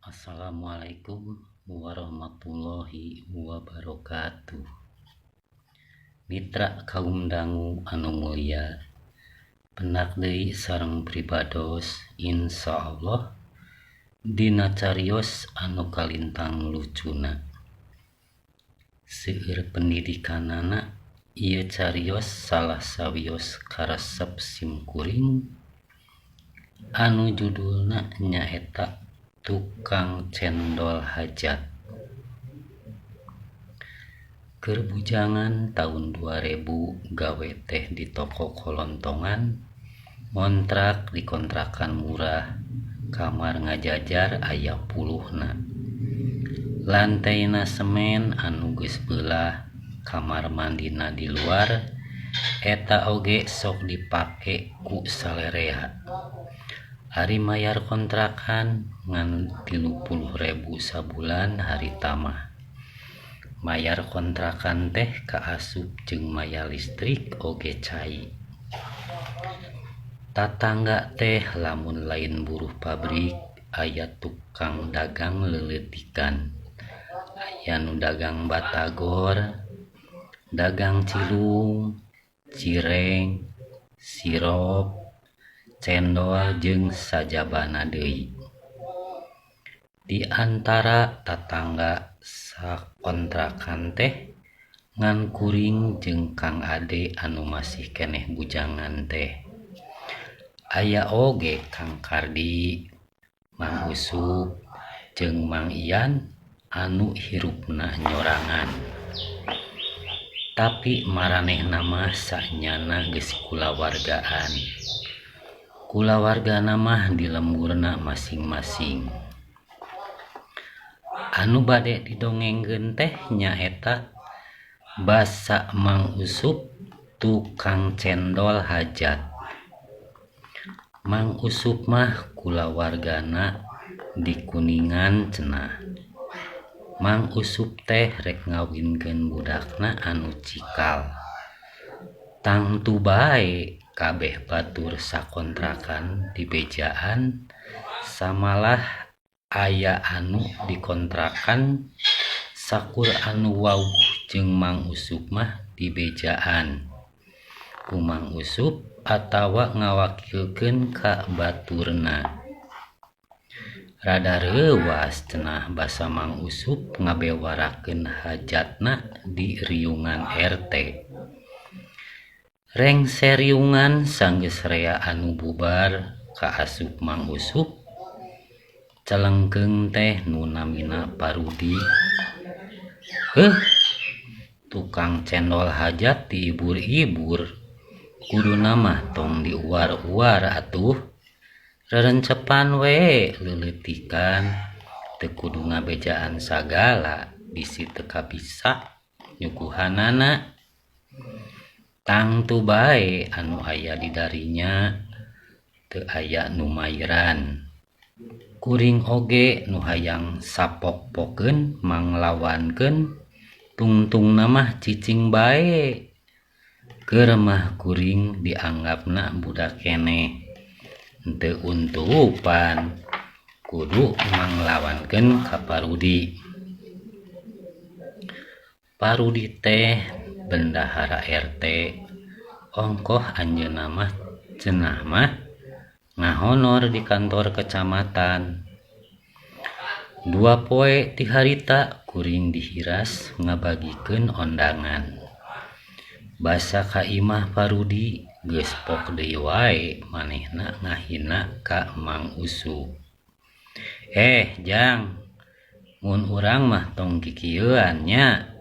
Assalamualaikum warahmatullahi wabarakatuh. Mitra kaum dangu anu mulia, pendak deui sareng pribados, insya Allah dina carios anu kalintang lucuna. Seueur pendidikanana ieu carios salah sawios karesep simkuring anu judulna nyaeta Tukang Cendol Hajat. Keur bujangan taun 2000 gawe teh di toko kolontongan, ngontrak di kontrakan murah, kamar ngajajar aya puluhna. Lantaina semen anu geus beulah, kamar mandina di luar, eta oge sok dipake ku salerea. Ari mayar kontrakan ngan 30.000 sabulan harita mah. Mayar kontrakan teh kaasup jeung mayar listrik oge cai. Tatangga teh lamun lain buruh pabrik aya tukang dagang leuleutikan. Aya nu dagang batagor, dagang cilung, cireng, sirop, cendol jeung sajabana deui. Di antara tatangga sakontrakan teh ngan kuring jeung Kang Ade anu masih keneh bujangan teh. Aya oge Kang Kardi, Mang Usup jeung Mang Ian anu hirupna nyorangan. Tapi maranehna mah sanyana geus kulawargaan. Kulawargana mah di lemburna masing-masing. Anu bade didongengkeun teh nyaeta basa Mang Usup tukang cendol hajat. Mang Usup mah kulawargana di Kuningan cenah. Mang Usup teh rek ngawinkeun budakna anu cikal. Tangtu bae kabeh batur sakontrakan dibejaan samalah aya anu dikontrakan sakur anu wawuh jeung Mang Usup mah dibejaan ku Mang Usup atawa ngawakilkeun ka baturna. Rada reuwas cenah basa Mang Usup ngabewarakeun hajatna di riungan RT. Rengse riungan sanggeus rea anu bubar kaasup Mang Usup, celengkeung teh nu namina Parudi. Heuh, tukang cendol hajat diibur-ibur, kuduna mah tong diuar-uar atuh. Rerencepan we leuleutikan, teu kudu ngabejaan sagala bisi teu kabisa nyuguhanana. Tangtu bae anu aya di darinya teu aya nu mairan. Kuring oge nu hayang sapok-pokeun manglawankeun tungtungna mah cicing bae. Keur mah kuring dianggapna budak keneh. Henteu untupan kudu manglawankeun ka Parudi. Parudi teh bendahara RT, ongkoh anjeunna mah cenah mah ngahonor di kantor kecamatan. Dua poe ti harita kuring dihiras ngabagikeun ondangan. Basa ka imah Parudi geus pok deui wae manehna ngahina ka Mang Usup. "Eh Jang, mun urang mah tong kikieuan nya.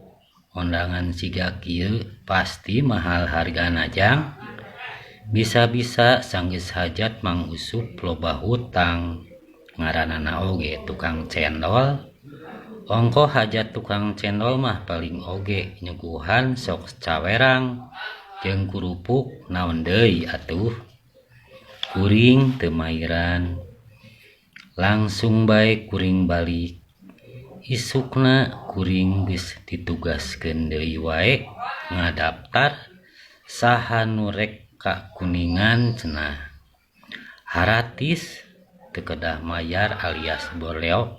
Ondangan siga kieu pasti mahal hargana Jang. Bisa-bisa sanggeus hajat Mang Usup loba hutang, ngaranana oge tukang cendol. Ongkoh hajat tukang cendol mah paling oge nyuguhan sok cawerang jeung kurupuk naon deui atuh." Kuring teu mairan. Langsung bae kuring balik. Isukna kuring geus ditugaskeun deui wae ngadaptar saha nu rek ka Kuningan cenah. Haratis, teu kedah mayar alias boleo.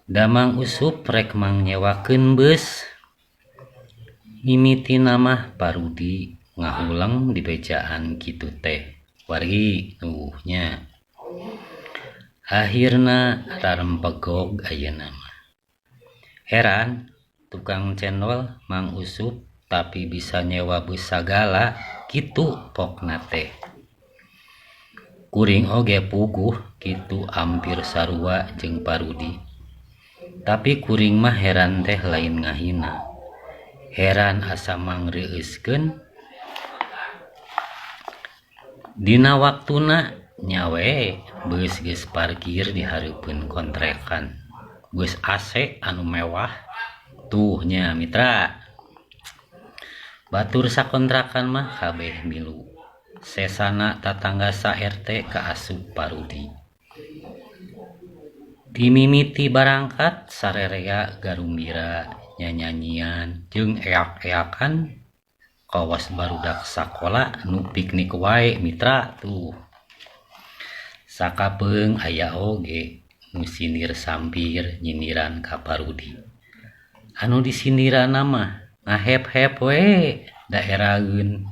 Da Mang Usup rek mangnyewakeun beus. Mimitina mah Parudi ngahuleng dibejaan kitu teh wargi tuh nya. Akhirna rarempegog ayeuna mah. Heran tukang cendol Mang Usup tapi bisa nyewa beus sagala kitu pokna teh. Kuring oge puguh kitu ampir sarua jeung Parudi. Tapi kuring mah heran teh lain ngahina. Heran asa mangreueuskeun dina waktuna nya we beus geus parkir di hareupeun kontrekan. Beus AC anu mewah tuh nya mitra. Batur sakontrakan mah kabeh milu. Sesana tatangga sa RT kaasup Parudi. Dimimiti barangkat sarerea garumbira nyanyanyian jeung eak-eakan kawas barudak sakola nu piknik wae mitra tuh. Sakapeung aya oge nu sindir sampir nyindiran ka Parudi. Anu disindiranna mah ngahep-hep we daeraeun.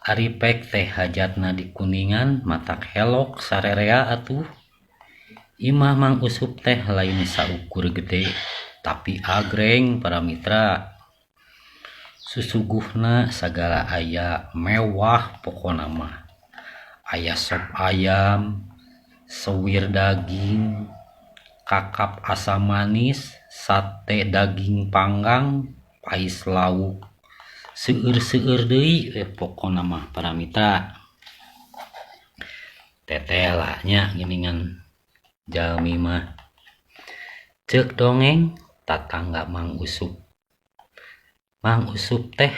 Ari pek teh hajatna di Kuningan matak helok sarerea atuh. Imah Mang Usup teh lain saukur gede tapi agreng para mitra. Susuguhna sagala aya mewah pokona mah. Aya sop ayam, sewir daging, kakap asam manis, sate daging panggang, pais lauk. Seueur-seueur deui we pokona mah para mitra. Teteh lah nya geuningan jalmi mah. Ceuk dongeng tatangga Mang Usup. Mang Usup teh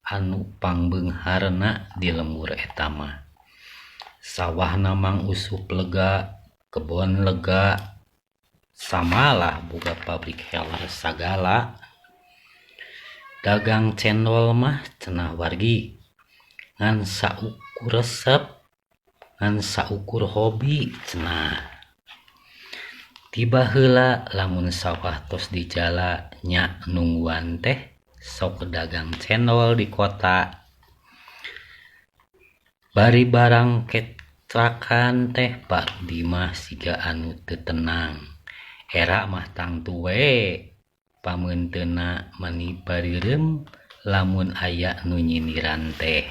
anu pangbeungharna di lembur eta mah. Sawahna Mang Usup lega, kebon lega, samalah boga pabrik heler sagala. Dagang cendol mah cenah wargi ngan saukur resep, ngan saukur hobi cenah. Tiba heula lamun sawah tos dijala nya nungguan teh sok dagang cendol di kota. Bari barang ketrakan teh Parudi mah siga anu teu tenang. Era mah tangtu we pameunteuna mani bareureum lamun aya nu nyindiran teh.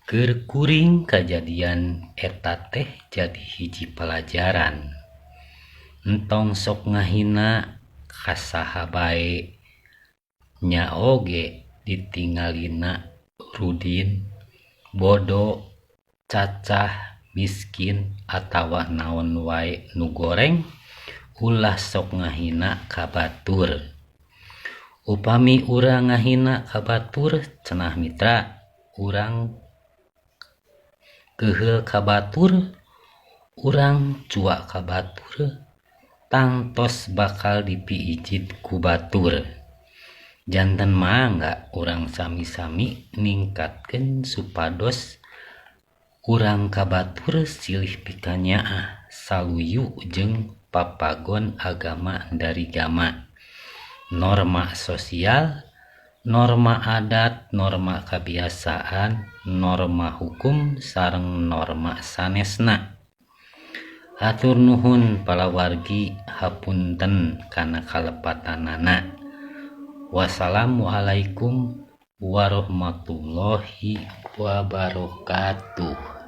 Keur kuring kajadian eta teh jadi hiji palajaran. Entong sok ngahina ka saha bae nya oge ditingalina rudin, bodo, cacah, miskin atawa naon wae nu goreng ulah sok ngahina ka batur. Upami urang ngahina ka batur cenah mitra urang keuheul ka batur, urang cuak ka batur, tangtos bakal dipiijid ku batur. Janten mangga urang sami-sami ningkatkeun supados urang ka batur silih pikanyaah saluyu jeung papagon agama darigama, norma sosial, norma adat, norma kabiasaan, norma hukum sareng norma sanesna. Hatur nuhun palawargi hapunten kana kalepatanana. Wassalamualaikum warahmatullahi wabarakatuh.